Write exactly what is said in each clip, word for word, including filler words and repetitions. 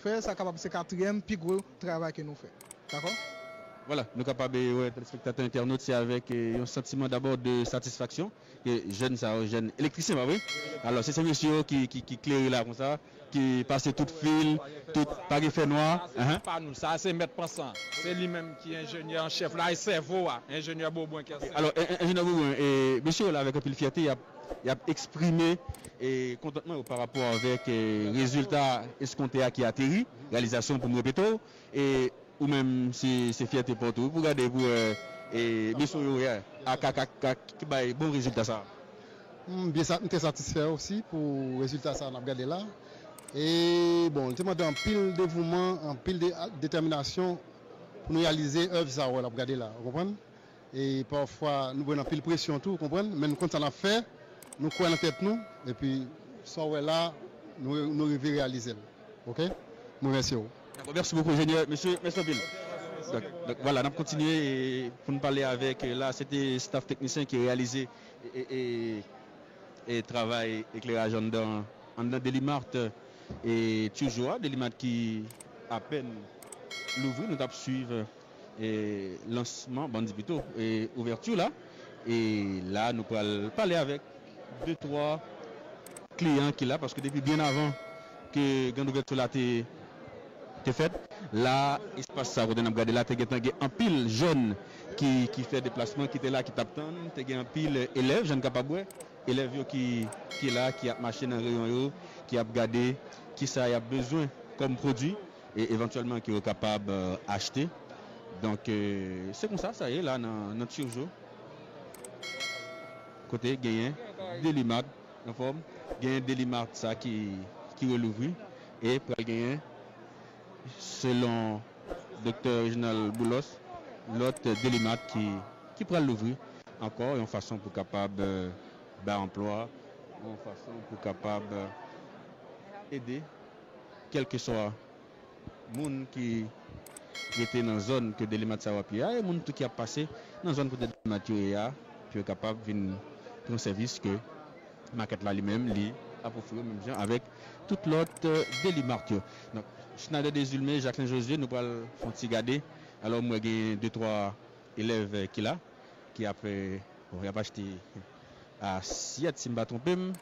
fè, sa kapab se katriyèm pi gwo travay ke nou fè. Dakò? Vwala, nou kapab, eh, wè, telespektatè, entènot, se avèk, eh, yon santiman dabò de satisfaksyon ke jèn sa yo, jèn elektrisyen, pa vre? Alò, se, se mesye yo ki, ki, ki klere la konsa, ki pase tout fil, tout, pa gen fè nwa. Sa, se pa nou, sa, se mèt Pansan. Se li menm ki enjenyè an chèf la, e sèvo a, enjenyè Bobwen Kèsè. Alò, en-, en-, enjenyè Bobwen, eh, mesye yo la avèk anpil fyète, y ap, y ap eksprime, eh, kontantman yo pa rapò avèk, eh, rezilta eskonte a ki ateri, reyalizasyon pou m repete w. E ou menm, se, se fyète pou ou tou, pou gade pou, eh, eh, mesye yo, eh, ak, ak, ak, ak, ki bay bon rezilta sa. M byen sa-, m trè satisfè osi pou rezilta sa n ap gade la. E, bon, li te mande anpil devouman, anpil de, detèminasyon pou nou reyalize èv sa w wè n ap gade la, ou konprann? E pafwa, nou pran anpil presyon tou, ou konprann? Men nou konn sa n ap fè, nou kwè nan tèt nou, epi sa w wè la, nou, nou rive reyalize l. Oke? Mwen remèsye w. Dakò, mèsi bokou, enjenyè. Mesye, mèsi anpil. Donk, donk, vwala, n ap kontinye e pou n pale avèk, eh, la, se te staff teknisyen ki reyalize e, e, e, e travay ekleraj anndan, anndan Delimart, e Turgeau a, Delimart ki apèn louvri, nou t ap swiv, e lansman, bann di pito, e ouvèti la. E la, nou pral pale avèk de, twa kliyan ki la, paske depi byen avan ke grand ouvèti la te, te fèt, la, espas sa kote n ap gade la, te gentan gen anpil jèn ki, ki fè deplasman, ki te la, ki t ap tann, te gen anpil elèv, jan n kapab wè, elèv yo ki, ki la, ki ap mache nan reyon yo, ki ap gade kisa y ap bezwen kòm pwodui, e evantyèlman ke yo kapab, eh, achte. Donk, eh, se konsa sa ye la nan, nan Turgeau. Kote genyen Delimart, anfòm, genyen Delimart sa ki, ki relouvri, e pral genyen, selon Doktè Reginald Boulos, lòt Delimart ki, ki pral louvri ankò, yon fason pou kapab, eh, bay anplwa, yon fason pou kapab, eh, ede kèlkeswa moun ki rete nan zòn ke Delimart sa yo ap ye a, e moun tou ki ap pase nan zòn kote Delimart yo ye a, pou yo kapab vin pran sèvis ke makèt la li menm, li ap ofri yo menm jan avèk tout lòt, eh, Delimart yo. Donk, Schneider Desulme, Jacquelin Josué, nou pral fè yon ti gade. Alò, m wè gen de, twa elèv, eh, ki la, ki ap, eh, bon, y ap achte asyèt, si m pa twonpe m.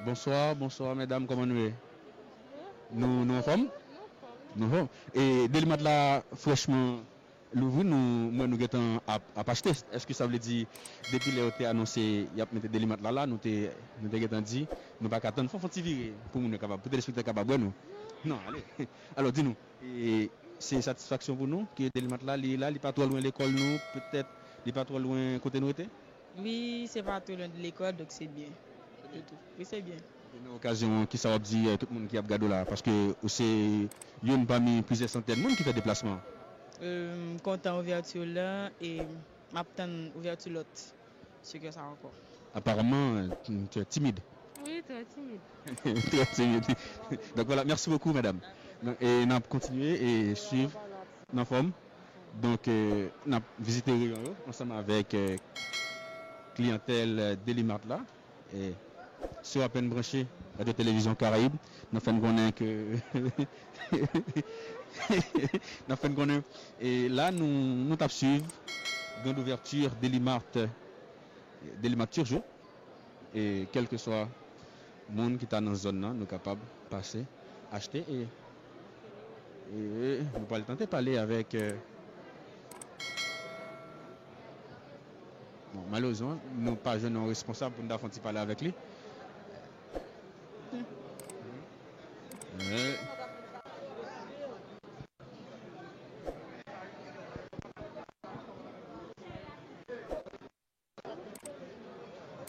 Bonswa, bonswa, medam, kòman nou ye? Nou, nou anfòm? Nou anfòm. E Delimart la frèchman louvri, nou, mwen, nou gentan ap, ap achte. Èske sa vle di, depi lè yo te anonse y ap mete Delimart la la, nou te, nou te gentan di, nou pa ka tann, fò fè yon ti vire pou moun yo kapab, pou telespektatè kapab wè nou? Non, ale. Alò, di nou, e se satisfaksyon pou nou ke Delimart la, li la, li pa twò lwen lekòl nou, petèt, li pa twò lwen kote nou rete? Wi, se pa twò lwen de lekòl, donk se byen. Se tou. Wi, se byen. Nan okazyon, kisa w ap di, eh, tout moun ki ap gade w la? Paske ou se youn pami plizyè santèn moun ki fè deplasman. Euh, m kontan ouvèti la e m ap tann ouvèti lòt sikilsal ankò. Aparaman, tu es timide. Wi, trè timid. Trè timid. Donk, vwala, mèsi bokou, medam. Donk, e n ap kontinye e swiv nan fòm. Donk, eh, n ap vizite reyon yo ansanm avèk, eh, kliyantèl, eh, Delimart la. Eh, si w apèn branche Radyo Televizyon Karayib, n ap fè n konnen ke, n ap fè n konnen, eh, la, nou, nou t ap swiv grand ouvèti Delimart, Delimart Turgeau. E kèlkeswa moun ki ta nan zòn nan, nou kapab pase, achte e, e nou pral tante pale avèk, eh, bon, malerezman, nou pa jwenn yon responsab pou n ta fè yon ti pale avèk li. Eh.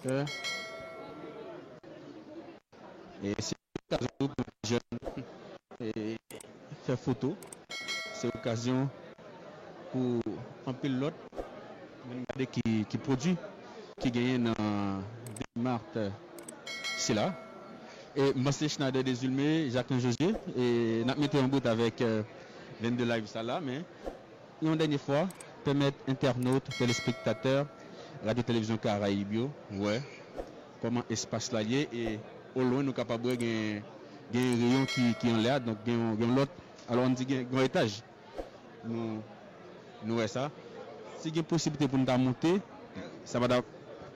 Fè. E se okazyon tou pou jèn, e fè foto. Se okazyon pou anpil lòt vin gade ki, ki pwodui ki genyen nan Delimart sila. E m panse Schneider Desulme, Jacquelin Josué, e n ap mete an bout avèk, eh, vennde live sa la, men yon dènye fwa, pèmèt entènot, telespektatè Radyo Televizyon Karayib yo wè kòman espas la ye, e olwen nou kapab wè gen Gen reyon ki, ki anlè a, donk gen yon, gen yon lòt, alò ann di gen, gen yon etaj. Nou, nou wè sa. Si gen posiblite pou n ta monte, sa pa t ap,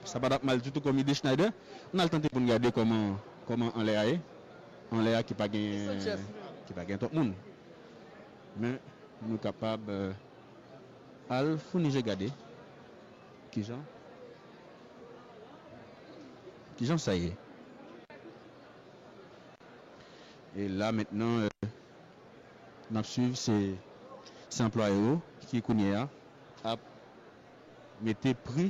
sa pa t ap mal ditou kòm ide, Schneider. Ann al tante pou n gade kòman, kòman anlè a ye. Anlè a ki pa gen, ki pa gen twòp moun. Men, nou kapab, euh, al founi je gade kijan, kijan sa ye. E la mentnan, euh, n ap swiv, se, se anplwaye yo ki kounye a ap mete pri